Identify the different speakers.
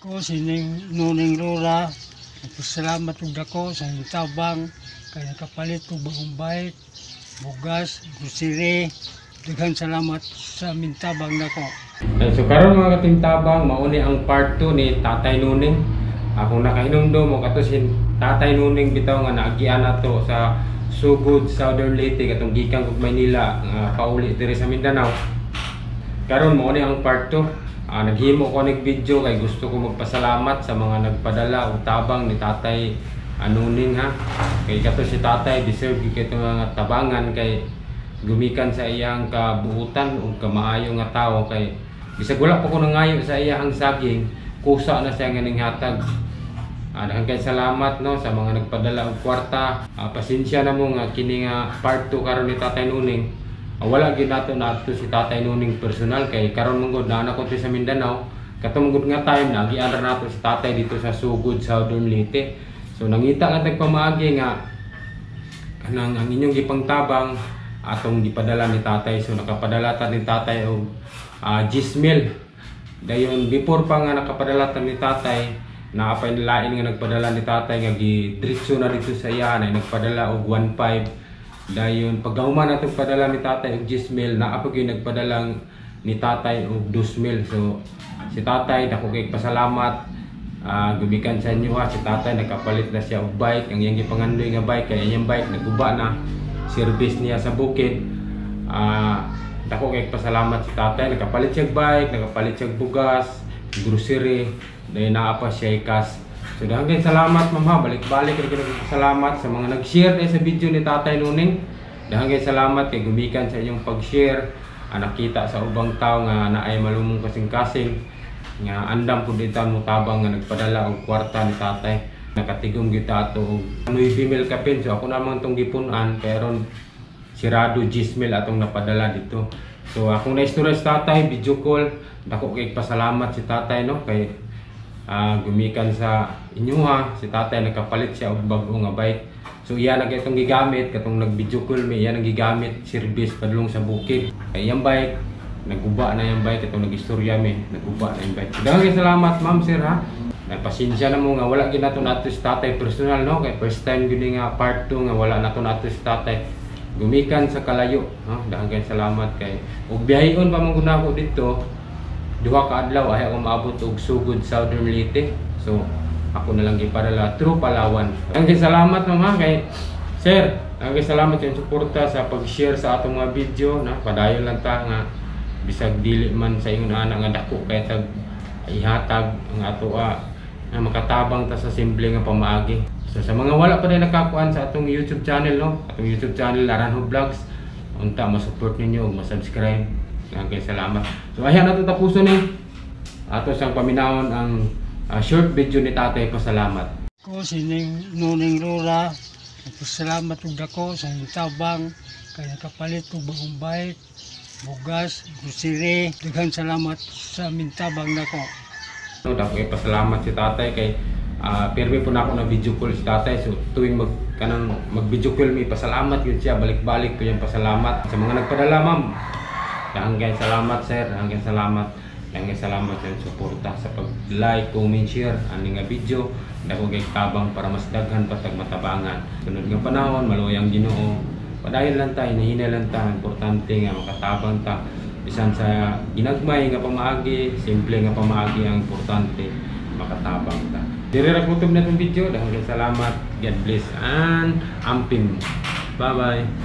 Speaker 1: Ko si Ning Nuning Rura, nagpasalamat og dako sa inyong tabang kay nakapalit og bagong bike, bugas, grocery. Daghan salamat sa mintabang nako.
Speaker 2: So karon, mga katimtabang, mauni ang part 2 ni Tatay Nuning. Akong nakahinumdum mo kato si Tatay Nuning bitaw nga naagian nato sa Sugod, Southern Leyte, katong gikan kog Maynila nga pauli diri sa Mindanao. Karon mao ni ang part 2. Naghimo ko nig video kay gusto ko magpasalamat sa mga nagpadala og tabang ni Tatay Nuning ha. Kay kato si Tatay, deserve gyud kay nga tabangan kay gumikan sa iyang kabuutan ug kamaayo nga tawo, kay bisag wala pa ko nangayo sa iyang saging, kusa na siya nga ninghatag. Daghan kay salamat no sa mga nagpadala og kwarta. Pasensya na mo nga kini nga part 2 karon ni Tatay Nuning. Wala gyud nato naadto si Tatay Nuning personal kay karon man gud naa na ko sa Mindanao. Kato man gud nga time naagian ra nato si Tatay dito sa Sugod, Southern Leyte. So nangita lang tag pamaagi nga kanang ang inyong gipangtabang atong gipadala ni Tatay. So nakapadala ta ni Tatay og 10 mil. Dayon before pa nga nakapadala ta ni Tatay, naa pay lain nga nagpadala ni Tatay nga gidiretso na dito sa iya na nagpadala og 1.5. Dayon pagkahuman natong padala ni Tatay og 10 mil, naa pa gyud nagpadala ni Tatay og 2 mil. So si Tatay, dako kay pasalamat. Gumikan sa inyo ha, si Tatay nakapalit na siya og bike, ang iyang gipangandoy nga bike kay iyang bike naguba na, service niya sa bukid. Dako kay pasalamat si Tatay, nakapalit siya og bike, nakapalit siya og bugas, grocery, dayon naa pa siya cash. So daghan kay salamat, ma'am ha, balik-balik rin ko salamat sa mga nag-share sa video ni Tatay Nuning. Daghan kay salamat kay gumikan sa inyong pag-share. Nakita sa ubang tao nga naay malumong kasing-kasing nga andam pud dito mo tabang nga nagpadala og kwarta ni Tatay. Nakatigom gyud ato og 9 mil kapin. So ako naman tong gipun-an pero sirado 10 mil atong napadala dito. So akong naistorya sa Tatay, video call, dako kay pasalamat si Tatay no kay gumikan sa inyuha, si Tatay nakapalit siya og bag-o nga bike. So iya na itong gigamit katong nag video call mi, iya nang gigamit service padulong sa bukid. Kay iyang bike naguba na yung bike katong nagistorya mi, naguba na yung bike. So, daghang salamat, ma'am, sir ha. Nagpasensya na mo nga wala gyud nato nato si Tatay personal no kay first time gyud ni nga part 2 nga wala nato nato si Tatay. Gumikan sa kalayo no, daghang kay salamat kay ug biyaheon pa man gud nako dito, 2 ka adlaw ay ako maabot og Sugod, Southern Leyte. So ako na lang gipadala through Palawan. Ang salamat, ma'am ha, kay sir. Ang salamat sa inyong suporta sa pag-share sa atong mga video na padayon lang ta nga bisag dili man sa ingon ana nga dako kay tag ihatag ang ato nga makatabang ta sa simple nga pamaagi. So sa mga wala pa din nakakuan sa atong YouTube channel no, atong YouTube channel Laranjo Vlogs, unta ma-support ninyo ug ma-subscribe. Daghang salamat. So ayan nato tapuson ni ato sang paminawon ang short video ni Tatay pasalamat.
Speaker 1: Ko si Ning Nuning Rura, nagpasalamat og dako sa inyong tabang kay nakapalit og bagong bike, bugas, grocery. Daghan salamat sa mintabang nako.
Speaker 2: No, dako kay pasalamat si Tatay kay pirmi po na ako na video call si Tatay. So tuwing mag kanang mag video call mi, pasalamat yun siya, balik-balik ko yung pasalamat. Sa mga nagpadala, ma'am, daghang kay salamat, sir, daghang kay salamat. Daghang kay salamat sa inyong suporta sa pag-like, comment, share ani nga video. Dako kay tabang para mas daghan pa tag matabangan. Sunod nga panahon, maluyang Ginoo. Padayon lang tayo, hinay lang ta, importante nga makatabang ta bisan sa ginagmay nga pamaagi, simple nga pamaagi, ang importante makatabang ta. Diri ra kutob na itong video. Dahil salamat. God bless and amping. Bye bye.